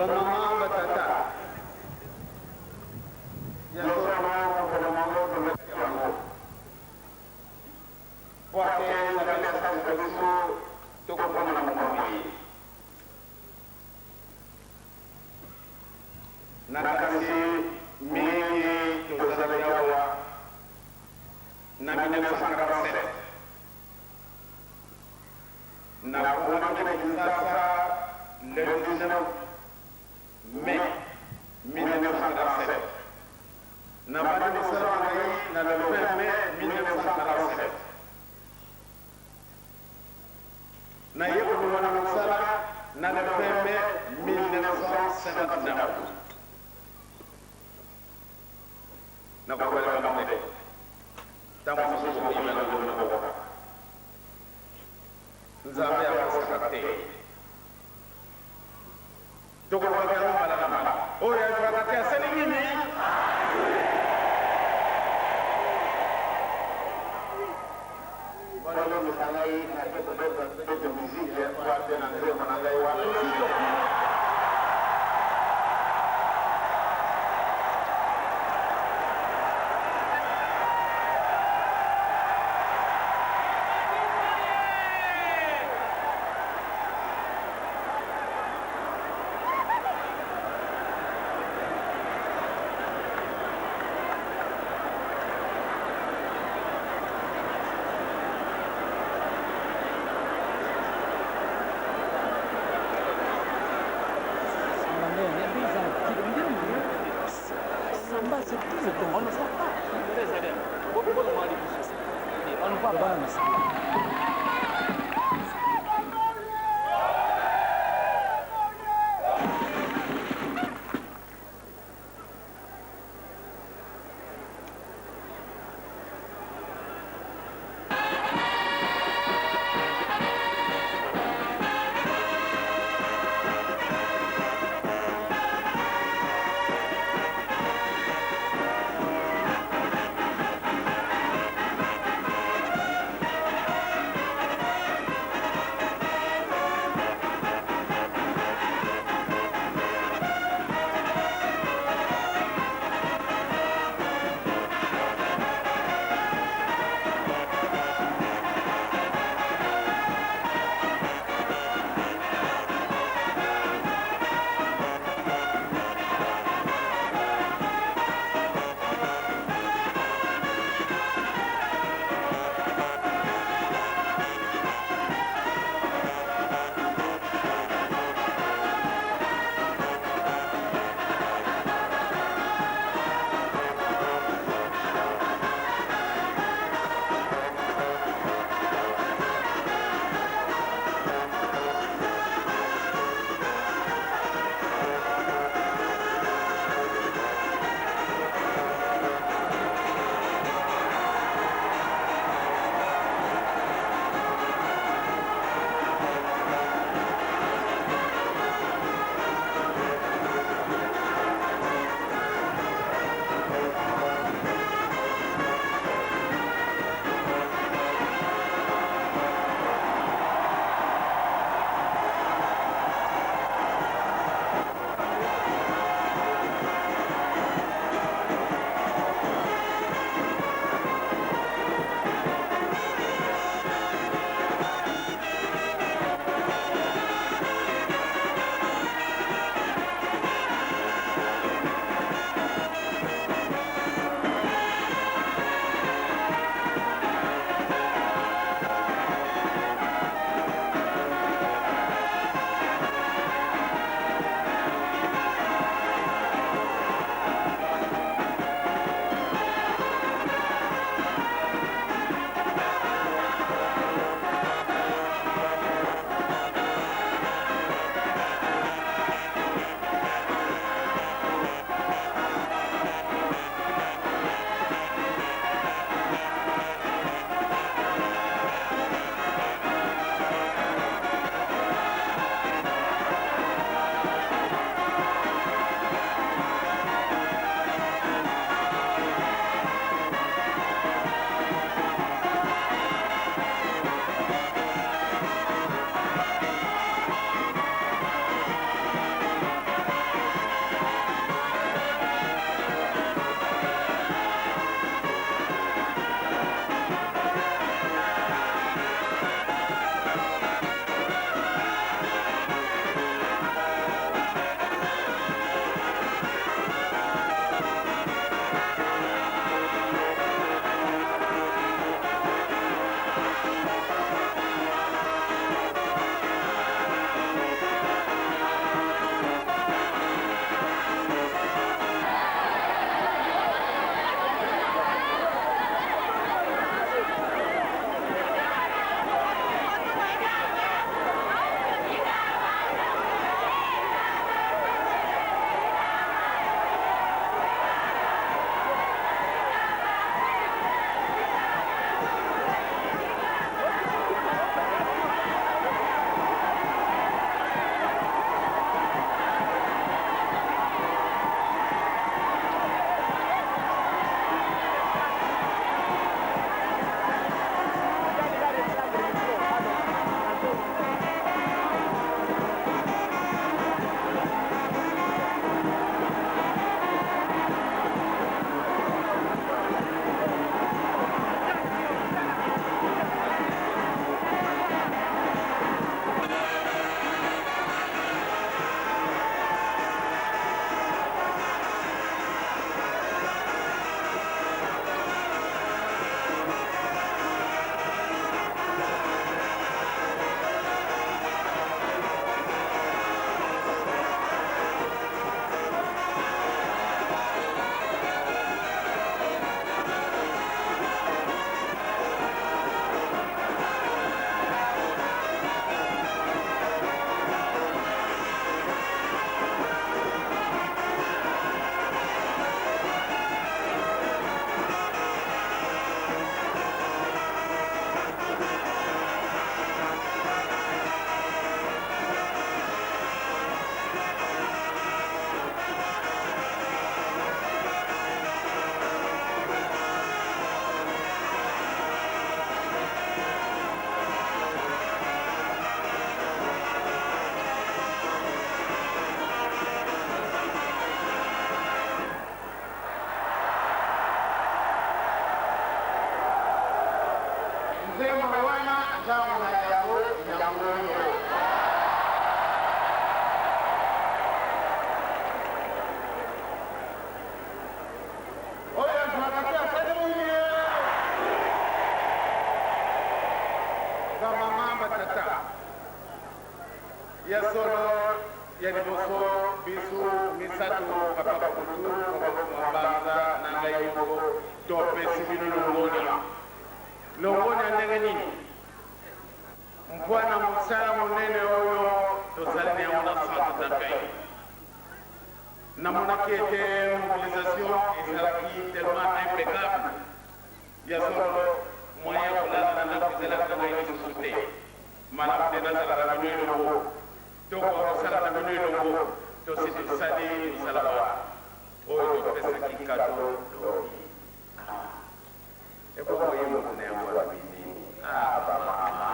Bamama, batata, ya solo mokolo moko tozalaki yango, mpo ate Nzambe asalisa biso tokokoma na mokolo moye. Nakanisi mingi tozalaki awa na 1947. Nakomaki na Kinshasa le 19 mai 1947. Nabandi mosala na ngai na le 20 mai 1947. Naye kolongwa na mosala na le 20 mai 1959. Nakoloba likambo te. Ntango mosusu okoyeba na ngolu nakokoka. Nzambe akosaka te. Tokolobaka yango mbala na mbala. Oyo azwaka te asali nini? Bolongisa ngai nake kobeta bete miziki po ate na nzembo na ngai wana. Motema wana ntango na yango yango oyo. Oyo azwaka te asali nini? Bamama, batata, ya solo, ya liboso, biso misato, papa Kutu, papa Mbanza na ngai moko, topesi bino longonya. Longonya ndenge nini? Mpwana mosala monene oyo tozali na yango na centre d'accueil. Namonaki ete mobilisation ezalaki tellement impeccable. Ya solo, moyen ya kolala na ndako ezalaki na ngai lisusu te. Malamu nde nazala na bino elongo, tokoka kosala na bino elongo. Tosi tosali mosala wana oyo topesaki kado lobi. Ebongo ye moto na yango alobi nini? Ah, bamama!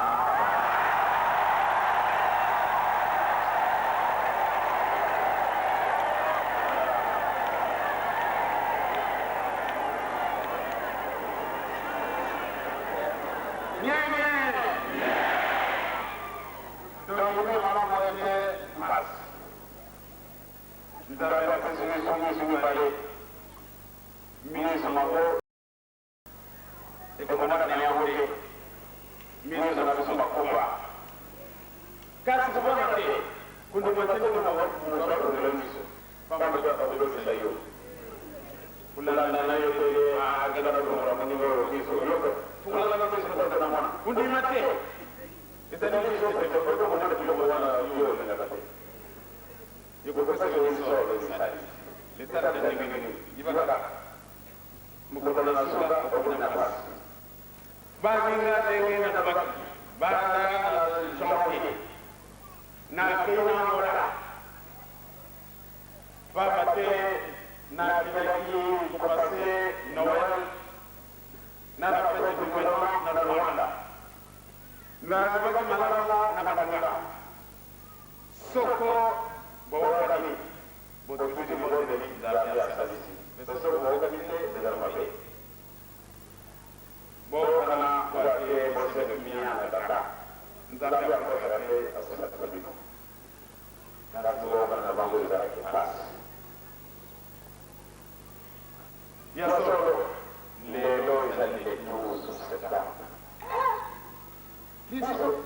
Bien, bien! Tondimi malamu ete mpasi. Nzambe apesi biso miso mibale. Miso mango ekomonaka na yango te. Miso na biso makufa. Kasi kobanga te, kondima te nde Moto afongola miso, pamba te akolobisa yo. Kolanda na yo te, akenda kolongola moninga oyo miso. Yoka, fongola nga miso mpo ete namona. Kondima te ezali biso te, okoki komona biloko wana yo olingaka te. Ekopesaka Ekopesaka biso biso lisalisi. Lisalisi ya ndenge nini? Yiba kaka Mokolo na suka okoki na pasi. Baninga, ndenge nalobaki banda na janvier, nakei na Angola, pamba te nakendaki kopasser Noël na la fête du nouvel an na Luanda. Nalobaki malamu na baninga, soko boyokani, Botuti libondeli, Nzambe asalisi. Mpe soki boyokani te, ezali mabe. Boyokana mpo ete bosenga kimia na Tata. Nzambe Nzambe akosaka te, akosalisa bino. Kasi koyokana na bango ezalaki mpasi. Ya solo, Lelo ezali le 12 septembre. Biso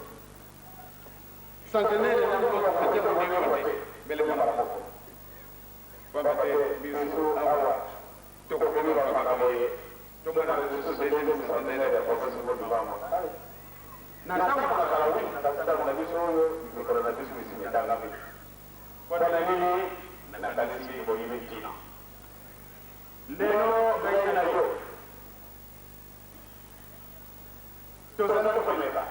centenaire ya moko tofete yango ndenge te, mbele mbala moko, pamba te biso awa tokomi makambo ye tomona lisusu deuxième centenaire ya Professeur Simon Kimbangu. Na ntango na kala, wi, kasi ntango na biso oyo, mikolo na biso misi mitangami. Mpo na nini? Nakanisi boyebi ntina. Lelo ngai na yo tozali komeka.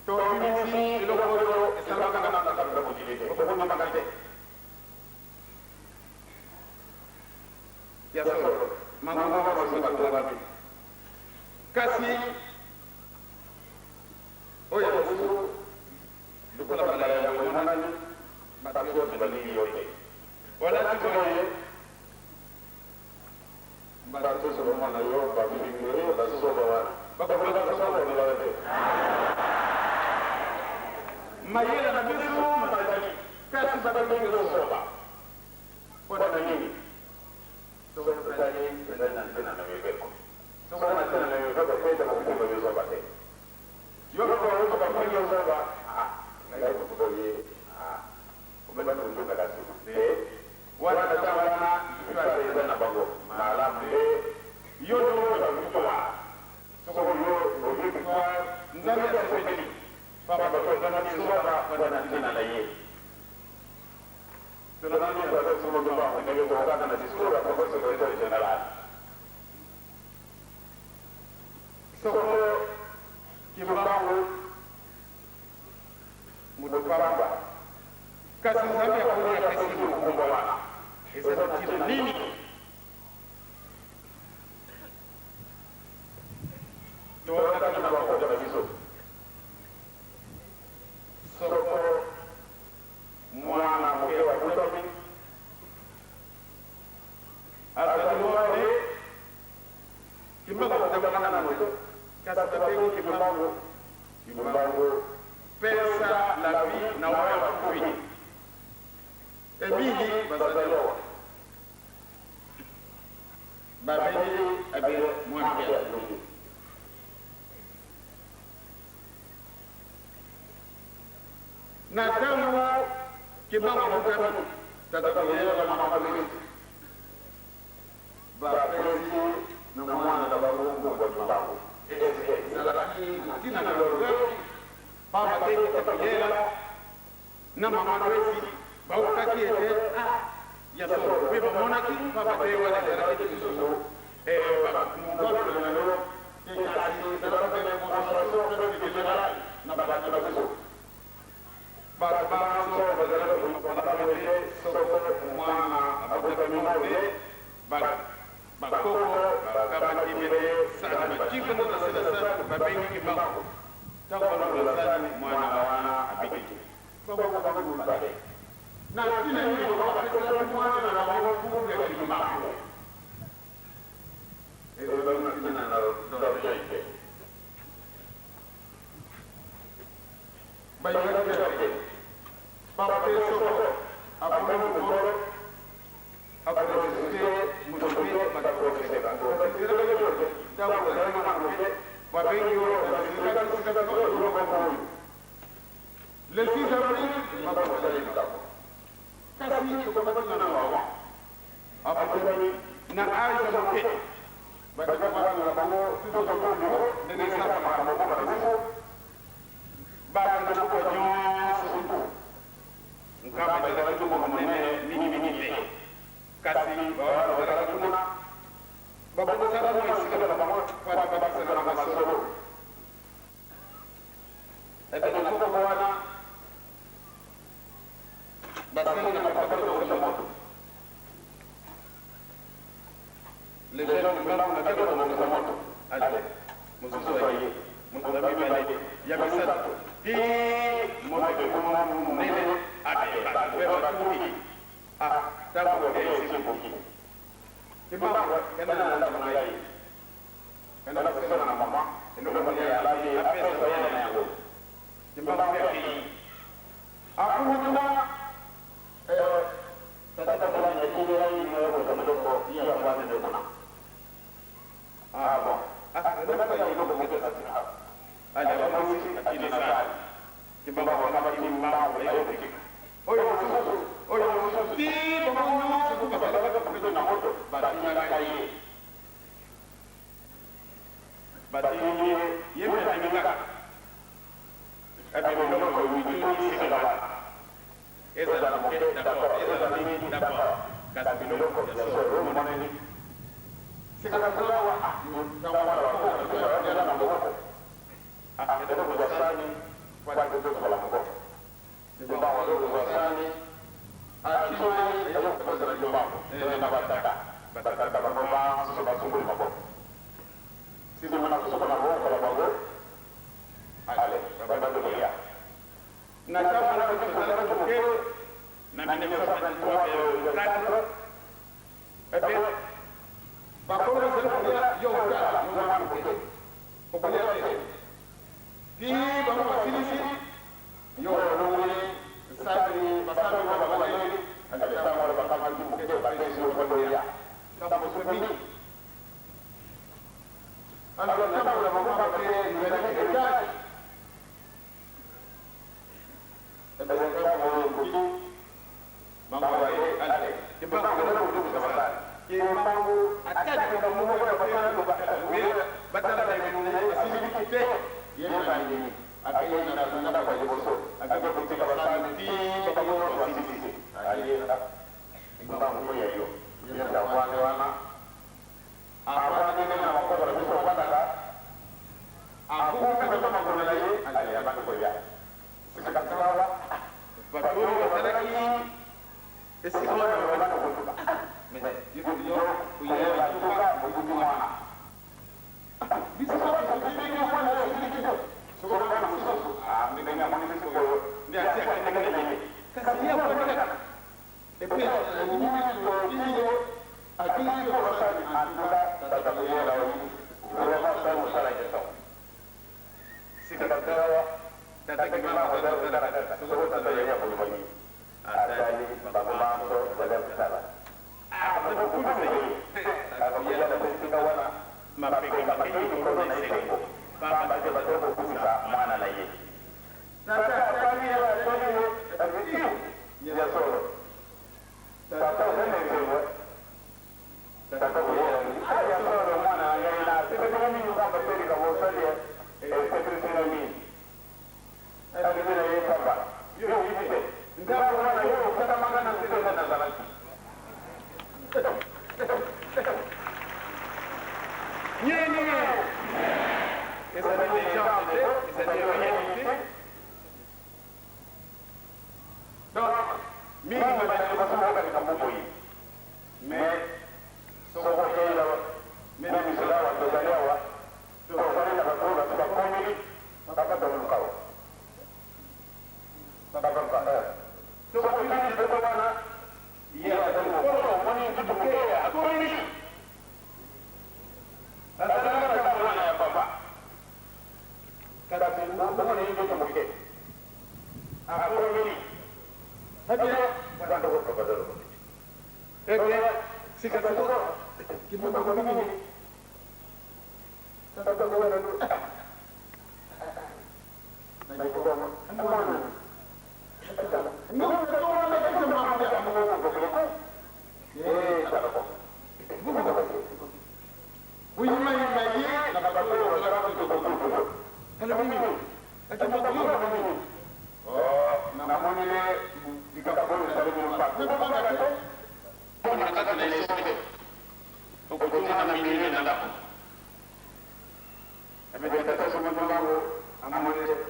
Tobimisi eloko oyo esalamaka na na mokili te, okondimaka te. Ya solo, mangongo basi batongami, kasi oyo ya biso, lokola balaya yango emonani, bato nyonso balingi yo te. Olati boye, bato nyonso bamona yo, bafingi yo, bazoba wana. Bakolaka soba olobaka te. Mayele na biso mazali, kasi babengi yo zoba. Mpo na nini? Soki totali, ezali na ntina na mibeko. Soki na ntina na mibeko te, ete bakofinga yo zoba te. Yo moko oyoki bafingi yo zoba, ah, ngai moto boye, ah, obandi kozongaka nsima te. Wana ntango wana victoire eza na bango. Malamu nde yo nde ozwa victoire. Soki yo ozwi victoire, Nzambe asepeli, pamba te ozalaki zoba mpo na ntina na ye. Tolandi Tata Simon Kimbangu ndenge tokokaka na discours ya papa secretaire general. Soko Kimbangu moto pamba, kasi Nzambe akoni apesi mokumba wana. Eza na ntina nini? Toyokaki na bakoko na biso. Soko mwana moke abotami, azali mwana, Kimbangu akotamaka na moto, kasi Ntango Kimbangu, Kimbangu pesa la vie na oyo akufi, emingi bazali awa babeli abe mwana mpe alongi. Na ntango Kimbangu abotami, tata koyela na mama Louise bapesi na mwana na bango nkombo ya Kimbangu. Ezalaki ntina na l'orgueil, pamba te tata koyela na mama Louise baokaki ete ah ya solo mpe bamonaki, pamba te wana ezalaki lisusu mongol na yo te, kasi ezalaka démonstration presque générale na bato na biso. Bato banso bazalaki komona ete soko mwana abotami moke, bakoko bakamati mene sani, batii kuna na se na sani, babengi Kimbangu. Ntango balongola sani, mwana wana abiki. Bango bango mibale na ntina nini bapesaki mwana na bango nkombo ya Kimbangu? Ezalaki na ntina na l'orgueil te. Bayebaki te, pamba te soko aponi mokolo akoresiste moto te, bato bakoseka. Kasi ezalaki ntango ozalaki mwana moke, babengi yo sikasika oyo oyo le 6 avril bakosala likambo, kasi tokomaki na mawa, abotami na age ya moke. Batika mwana na bango tutototo ndenge esalamaka na mboka na biso. Bana na mboka nyonso kutu Nkamba ezalaki mboka monene mingimingi te, kasi bawana bazalaki kuna babongisaka mwa esika na bango mpo ete babakisaka na masolo. Ete na nkombo wana basali na protocole kokosha moto. Les jeunes Kimbangu bakei kobongisa moto. Ale mosusu aye, moto ya mibale, ya misato, ti moto ekoma monene, abe bato mpe batuki. Ah, ntango kolia esi ekoki. Kimbangu kenda na ndako na ngai, kenda kosenga na mama eloko kolia, apesa ye na yango. Kimbangu mpe akei. Akomi kuna, tata Molani atindela ye ye kozwa biloko ye yango ameme kuna. Ah bon. Ah, napesa eloko moko eza tina awa. Ale akamwisi, atindi sani. Kimbangu akamati mbangu aye kotika. Oyo mosusu, oyo mosusu, ti bango nyonso tu bazalaka kopesa na moto, batindaka ye. Batindi ye, ye mpe andimi kaka. Ebe biloko mituni sika wana. Ezala moke, d'accord, ezala mingi, d'accord, kasi biloko ya solo emonani sika sikawa. Ah, ntango wana bakoko na biso bayaki na maboko. Ah, kende kozwa sani mpo ate tosokola maboko. Kimbangu azo kozwa sani, atie mai, azo kopesa na Kimbangu na batata. Batata bango banso basukoli maboko. Sima na kosokola maboko na bango, ale babandi kolia. Na ntango wana biso tozalaki moke, na 1923,4, ebe bakolo bazali kolia, yo otala, yo mwana moke okolia te ti bango basilisi. Yo olongoli sani, basani wana baleli ntango wana bakamati moke, bapesi yo mpo olia ntango mosusu mingi. Alors ntango na bango te ezalaki étage. Bato oyo bazalaki esika wana babanda koloba: Mais yo koyeba tuka mobutu mwana biso tobengi mwana oyo osiliki te, soko mwana mosusu ndenge amoni sikoyo nde asi akendeki na ye, kasi ye afandi kaka et puis alimi biso tindi ye atindi biso basali. En tout cas, tata koyela oyi vraiment osali mosala kitoko. Sikawa tata Kimbangu azali kotala kaka soko tata yaya akoloba nini. Atali bango banso bazali kotala. Ah, bakokumisa ye. Akoya na esika wana mapeka makei likolo na esengo, pamba te bazali kokumisa mwana na ye. Tata atali ye, atali ye, alobi, Ih, ya solo, tata ozali na esengo eh? Tata koyela alobi, Ah, ya solo, mwana na ngai, nasepelaka mingi pamba te likambo osali eh, esepelisi ngai mingi. Alobi na ye, Papa, yo oyebi te, ndako wana yo ofutamaka na nse nde nazalaki. Nini ezali legende te, ezali realite. Donc mingi Mingi bazali koyoka likambo boye, mais soki okei na na misala awa tozali awa, tozali na bato oyo basi bakomeli, papa toluka o. Papa luka eh. Soki Soki otuni otuni liboso wana, ye ye azali azali mokolo, mokolo, omoni omoni nzoto nzoto moke moke, akomeli, akomeli. azalaka Azalaka na na ntango ntango wana wana ya ya papa, papa, kasi kasi omona ye nzoto moke, akomeli. akomeli. Très bien. Voilà. Voilà. Eh bien, sika sikoyo Kimbangu akomi nini? Tata kowana ndo kuyimayima ye na bato oyo bazalaka alobi nini? Namonile likambo oyo esalemi mpasi. Nakobanga te mpo na kati na esobe okotuna na milieu na ndako.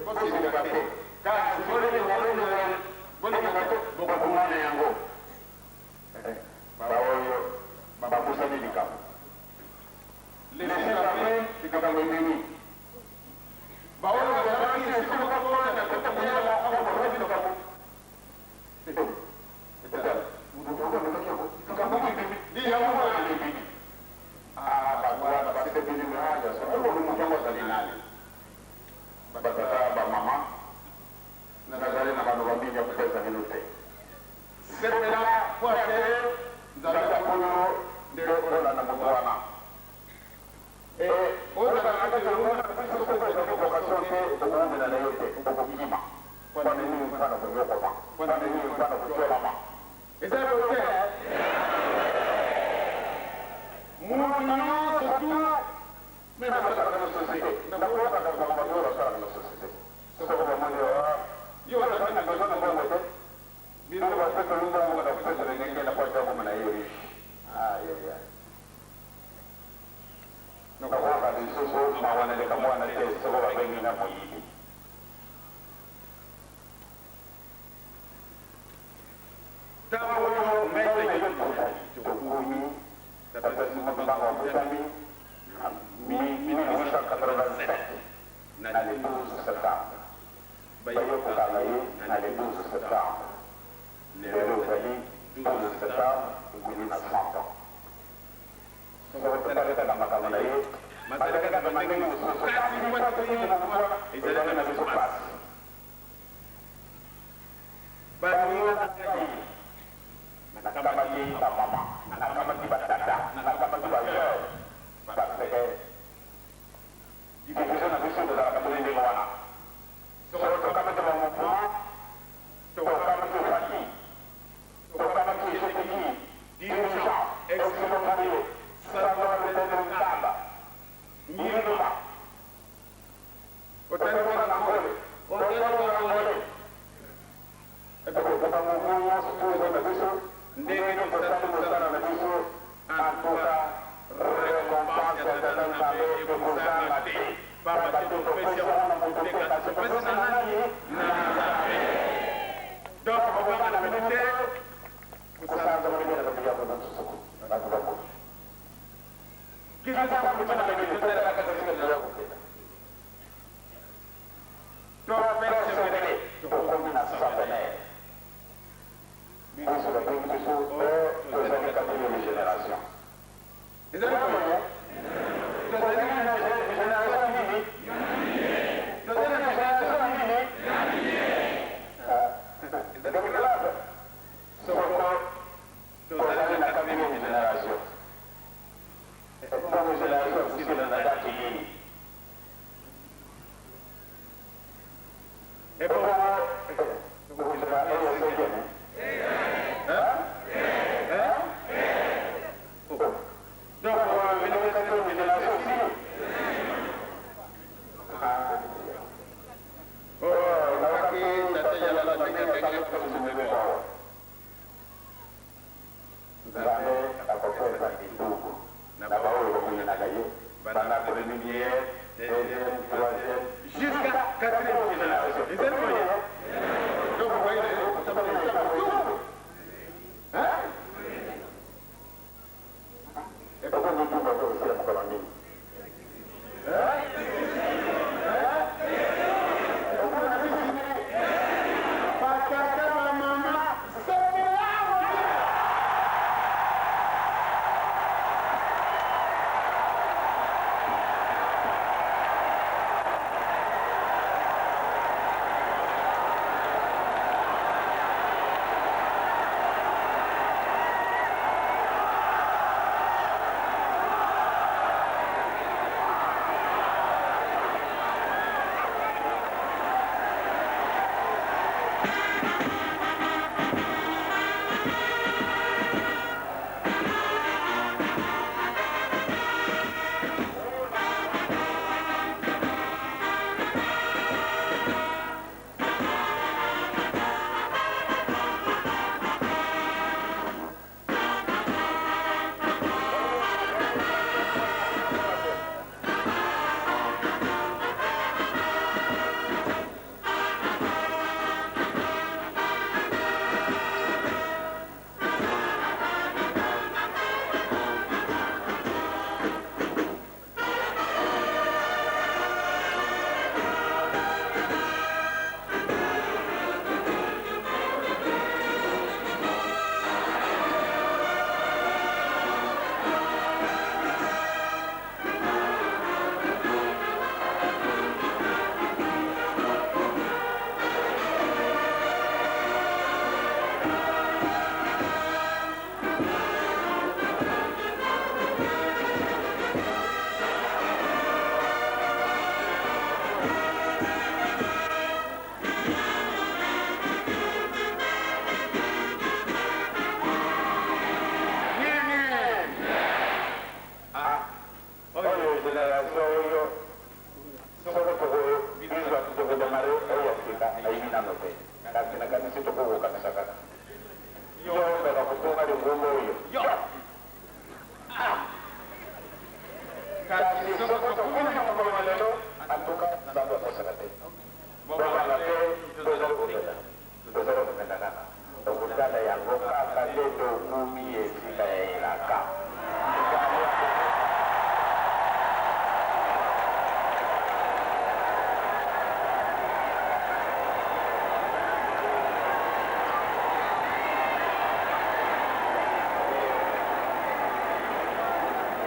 Bosilika te, kasi bolinga te, bokomona yango. Baoyo babosani likambo Le 6 avril, likambo ememi baoyo bazalaki esika moko na tata Muyala awa bazwaki likambo. Ndi yango wana. Bato wana basepeli moto azali nani? Batata, bamama, nazali na maloba mingi ya kopesa bino te. Sepela po ete Nzambe Nzambe akolo nde olanda moto wana. Ozala na kati ozala vocation te, okowumela na yo te, okokima. Mpona nini? Mpona konyokoma. Mpona nini? Mpona kotyolama. Eza boye te, mutu nyonso tu me basalaka na société, nakoyokaka makambo bato oyo basalaka na société, soko bamoni yo yo ozali na besoin na mbongo te, bino bino bapeseli mbongo na kopesela ndenge na po akoma na ye riche. Ayaya, nakoyoka lisusu mawa na likambo wana te soko babengi nga moyibi. Ntango oyo ngai na yo tokomi, tata Simon Kimbangu akutami 1887 na le 12 septembre, baye kokanga ye na le 12 septembre. Lelo ezali 12 septembre, ekomi na 100 ans. Soko totalekaka makambo na ye, mazali kaka mazalekaka na ndenge ndenge mosusu, mosusu, kasi kasi mpasi mpasi mingi na motu wana ezali ezali na na biso biso pasi. pasi. Baninga na ngai, Nakamati bamama, nakamati batata, nakamati bajeune, parce que diffusion na biso tozalaka toli ndenge wana. Soko tokamati bamouvement, tokamati ofaki, tokamati eseteki dirigeant exilombaye sangoletele nkamba ngiluma otali otali wana ngole, otali otali wana ngole, bamouvement nyonso to eza na biso ndenge ndenge tosali tosali mosala mosala na biso, en tout cas récompense récompense ya ya tata tata Nzambe Nzambe ekozanga ekozanga te, te, pamba pamba te te topesi topesi yango yango na moto moto te, te, kasi kasi topesi topesi na na nani? nani? Na Nzambe. Donc kobanga na bino te. Kosanza molimo na bato ya mosusu, bato bakoki Kinshasa moto na bino totalaka kaka sika toya kokenda. nano te, kasi nakanisi tokokokanisa kaka. Yo oyokaka kotonga lingomba oyo. Yo! Ah! Kasi soko tokomi na mokolo na lelo, antuka Nzambe akosaka te. Bobanga te, tozali kokenda. Tozali kokenda kaka. Tokotala yango kaka nde tokomi esika ya elaka.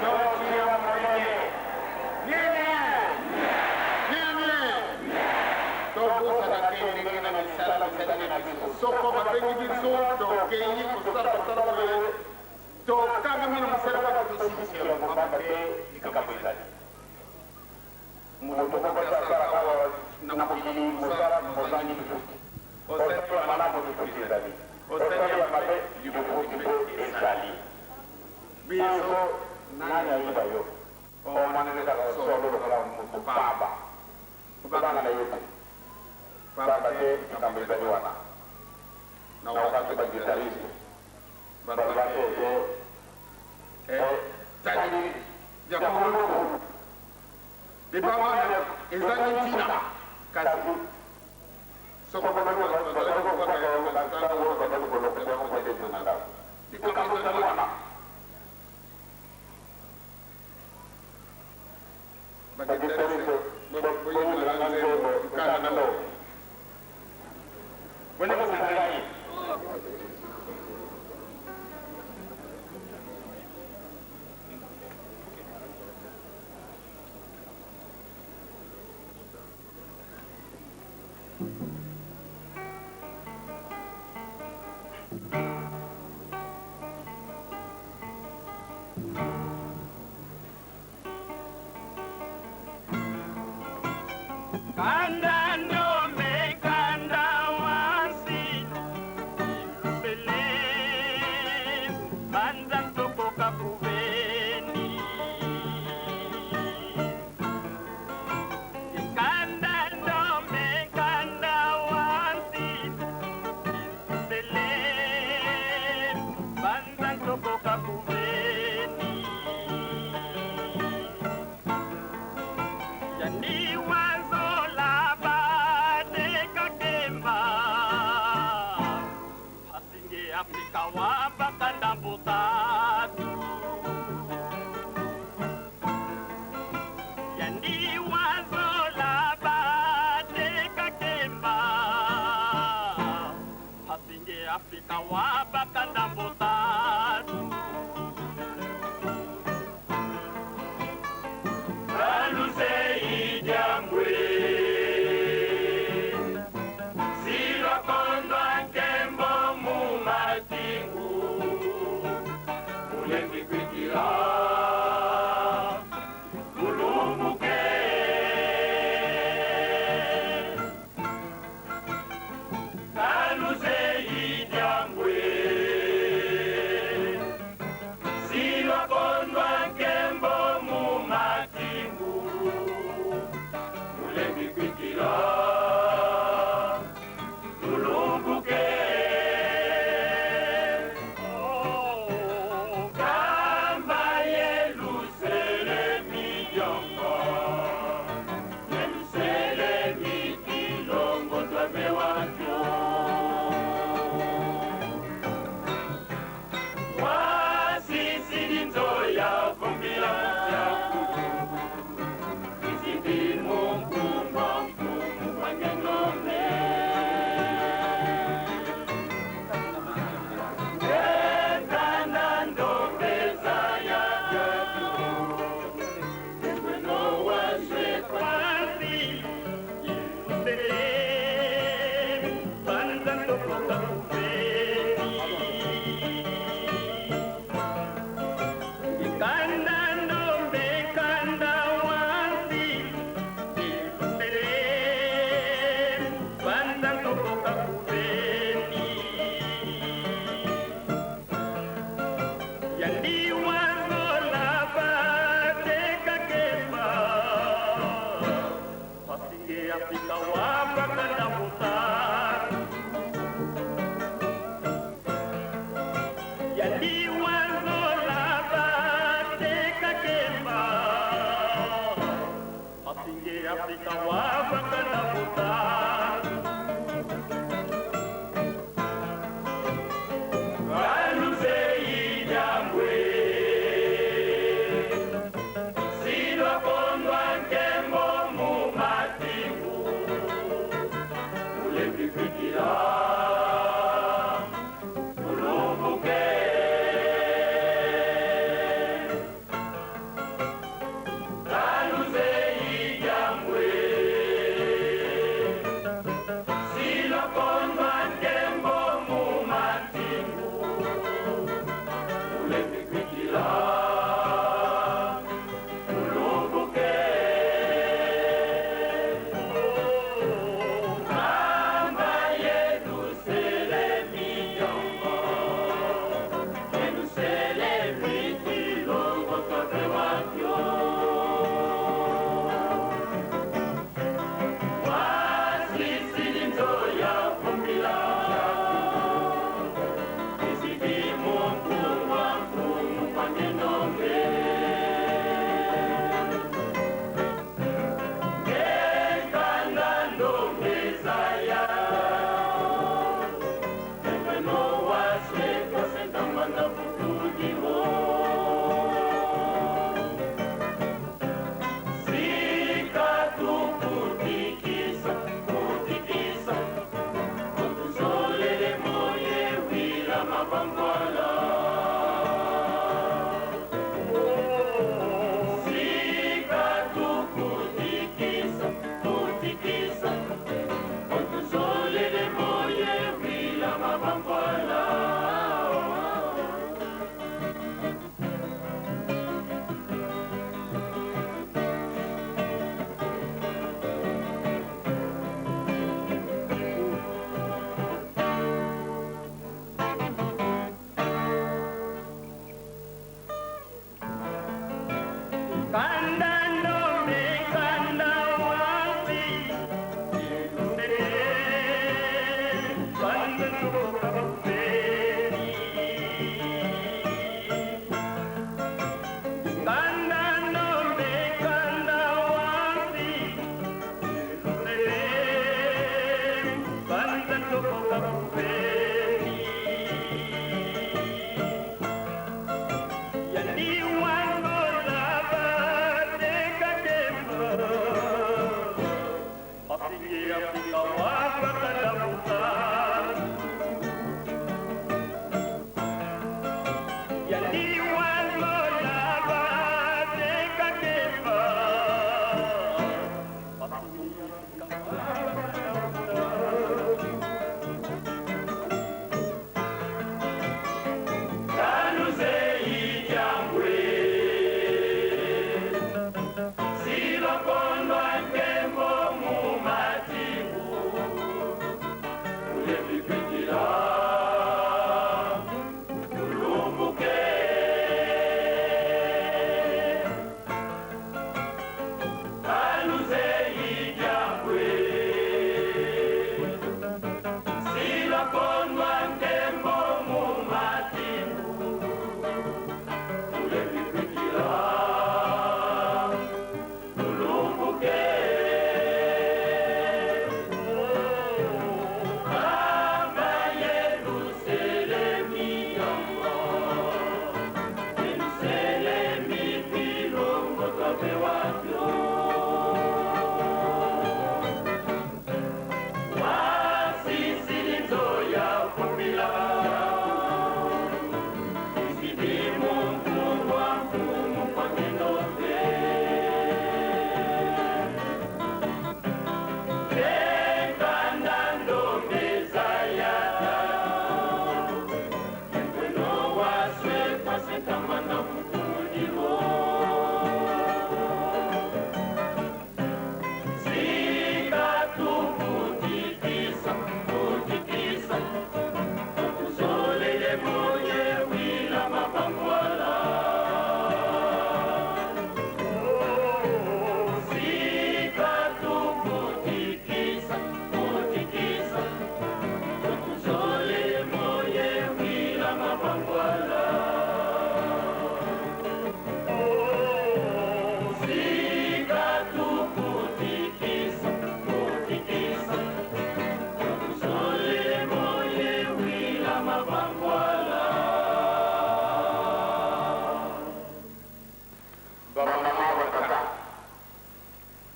Totia monene. Nini? Nini? Tobosana te ndenge na misala mizali na biso. Soko babengi biso, tokei kosala mosala boye, tokangami na mosala wana tosilisi yango, pamba te likambo ezali. Moto moko te asalaka awa na mokili mosala mozangi lifuti. Osali ya malamu, lifuti ezali. Osali ya mabe, lifuti mpe ezali. Biso Nani ayiba yo? Omonani kaka solo lokola moto pamba. Kobanga na yo te, pamba te likambo ezali wana. Nayokaki ba guitariste balobaki ete Etali ya kongolo deba wana ezangi ntina, kasi soko bazali kobwaka yango na ntango bazali kolokota yango mpo ete ebima na ndako. Likambo ezali wana. Ba guitariste boyembela nga nzembo nkanda ndoki. Bolimbisa ngai. Kanda ndombe kanda wasi Bele banza tokoka kubeni Kanda ndombe kanda wasi Bele banza tokoka kubeni Yani wazola badekakemba Pasinge Afrika wabakanda mbotatu Yani wazola badekakemba Pasinge Afrika wabakanda mbotatu Afrika wabakanda mutatu.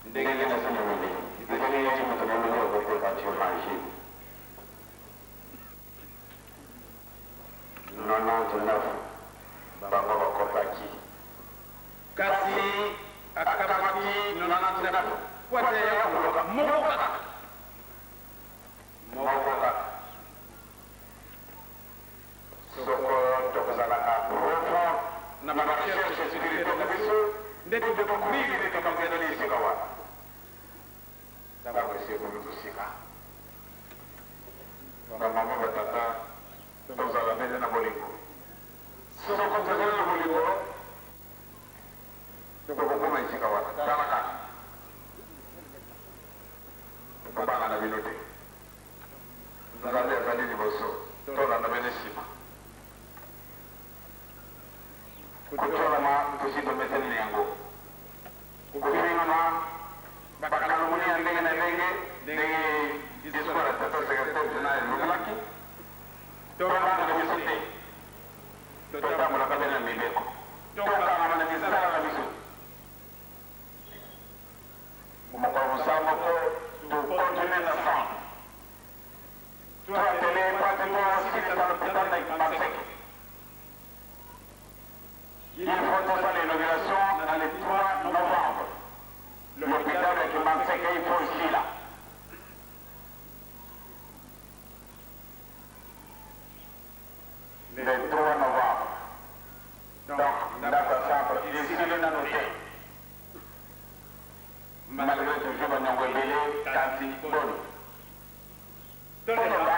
Ndenge nazali na ezali neti moto na moko akoteka dieu magie. 99 bango bakotaki. Kasi akamati 99 po ete aya koluka moko kaka. Moko kaka. Soko tokozalaka profond na ba recherche spirituelle na biso, nde to decouvrir likambo ezali esika wana. Tango esi ekomi mosika. Ba mama, ba tata, tozala bele na bolingo. Soko tozali na bolingo, tokokoma esika wana. Tala kaka. Kobanga na bino te. Nzambe azali liboso, tolanda bene nsima. Kotyolama tosi tomeseni na yango. Kofingama, bakalomoni ya ndenge na ndenge, ndenge discours ya tata secretaire general elobelaki, tobanga na biso te. Totambolaka bene na mibeko, tokangama na misala na biso. Mokolo mosala moko to continuer na centre. To atelier po ete to silisa l'hopital na Kimbanseke. Il faut tosala inauguration na le 3 novembre. L'hopital ya Kimbanseke il faut esila. Le 3 novembre. Donc ndako ya centre esili nanu te. Malgre toujours ba niongo ebele kasi boni? Toloba?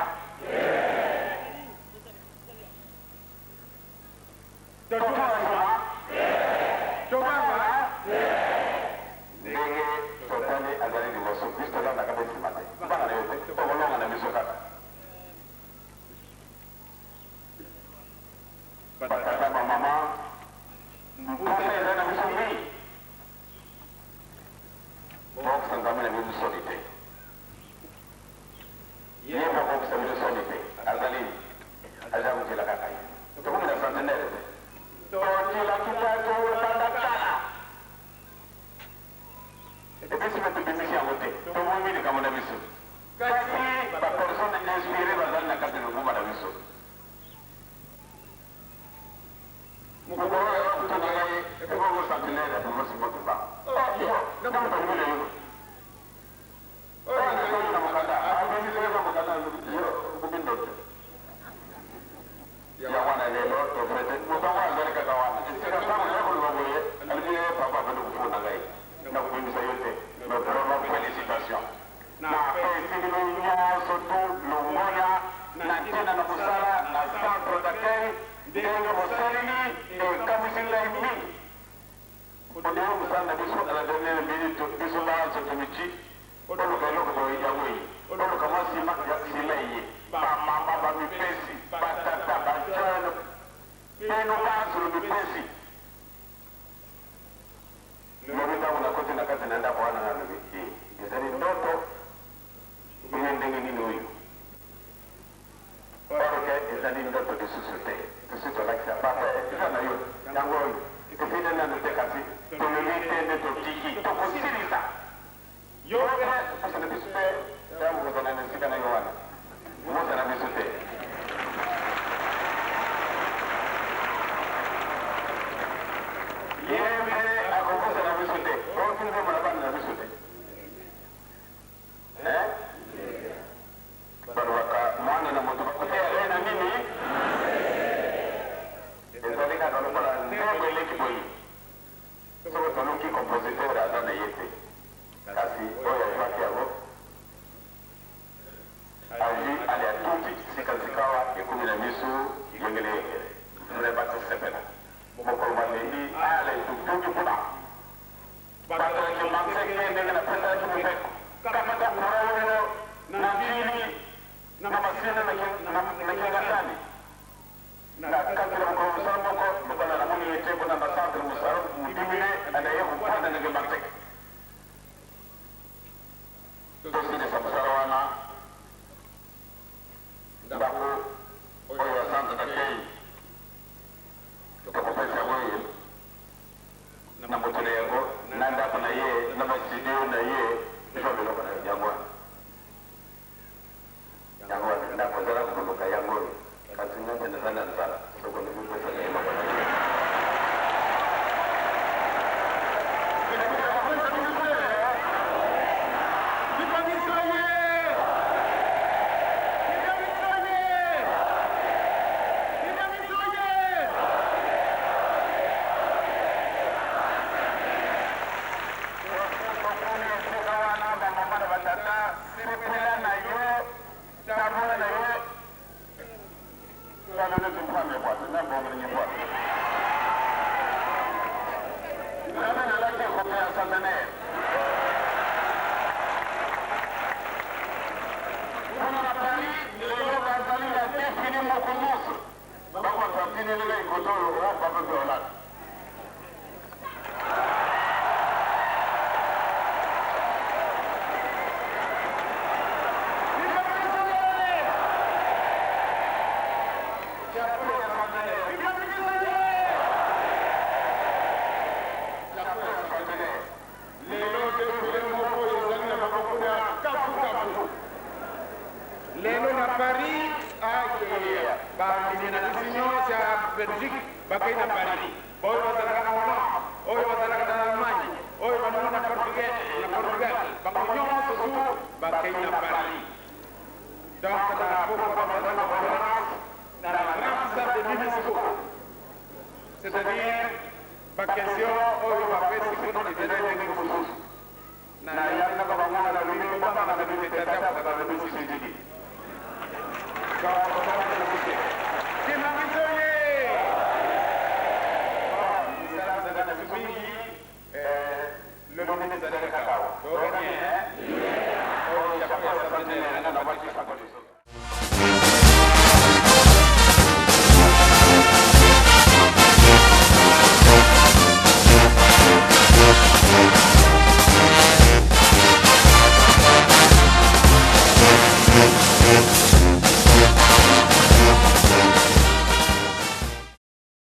Totuna sima? Tobanga? Ndenge totali azali liboso biso tolandaka pe sima te. Banga na yo te, tokolonga na biso kaka. Ba tata ba mama mposa eza na biso mingi. Bokokisa Nzambe na bino soni te. Ye mpe akokisa bino soni te. Azali aza kozela kaka ye. Tokomi na centenaire te. Totilaki bato banda kala. Epesi mpe tobimisi yango te. Tobombi likambo na biso. Kasi ba personnes inspirees bazali na kati ya lingomba na biso. Mokolo oyo akutana na ye, ebongo sentinelle ya province mobimba. Oh, yo, na moto alobi na yo. Oyo nazali na mokanda, abimisi ye na mokanda, alobi, yo, okomi ndoki. Yango wana lelo tofete, moto yango azali kaka wana. Esika ntango naye koloba boye, alobi, eh, papa, bino kofunda ngai, nakobimisa yo te. Mais vraiment, felicitations. Napesi bino nionso tout longonya na ntina na mosala na centre d'accueil ndenge bosaleli ekamwisi ngai mingi. Odeo mosala na biso à la dernière minute biso banso tomichi oluka eloko boye yango eye oluka mwa sima ya sima eye ba mama bamipesi ba tata ba jeune bino banso bomipesi. Lobi ntango nakoti na kati na ndako wana, nalobi, Ee, ezali ndoto oyo ndenge nini oyo? Or que ezali ndoto lisusu te. Tosi tolakisa papa, eza na yo, yango oyo. Esili nanu te, kasi tolobi te nde totiki. Tokosilisa. Yo mpe opesa na biso te ntango kozala na esika na yo wana. Kobosana biso te. Ye mpe akobosana biso te. Oyoki nzembo na bana na biso te? Eh? Balobaka mwana na moto bakoteya ye na nini? Ezali kaka lokola nzembo eleki boye. Soko toluki compositeur aza na ye te kasi oyo azuaki yango azui ale atuti sika sikawa ekomi na misu yengele yengele vraiment tosepela mokolo malembi ale totuti kuna bato ya kimbanseke ndenge napesaki mobeko kamata courant oyo na ndjili na masina na kingasani. Na kati na mokolo mosala moko, lokola namoni ete kuna na centre mosala modimine anaye kofanda ndenge Marteke. Tosilisa mosala wana, ndako oyo ya centre d'accueil. Bourgmestre bango bato batineli ngai kote oyo o papa mpe olata. Lelo defile moko ezali na maboko ya kafukafu. Lelo na Paris, ayeya bandimi na biso nyonso ya Belgique bakei na Paris. Oyo bazalaka na Hollande, oyo bazalaka na Allemagne, oyo bango na Portugal, na Portugal, bango nyonso tu bakei na Paris. Donc na pokwa bazali na conférence na la grande salle de l'UNESCO. C'est-à-dire ba question oyo bapesi kuna ezali ndenge mosusu. Na yangaka bango na lobi kobanga na bino te, ata kozala lobi sikisiki.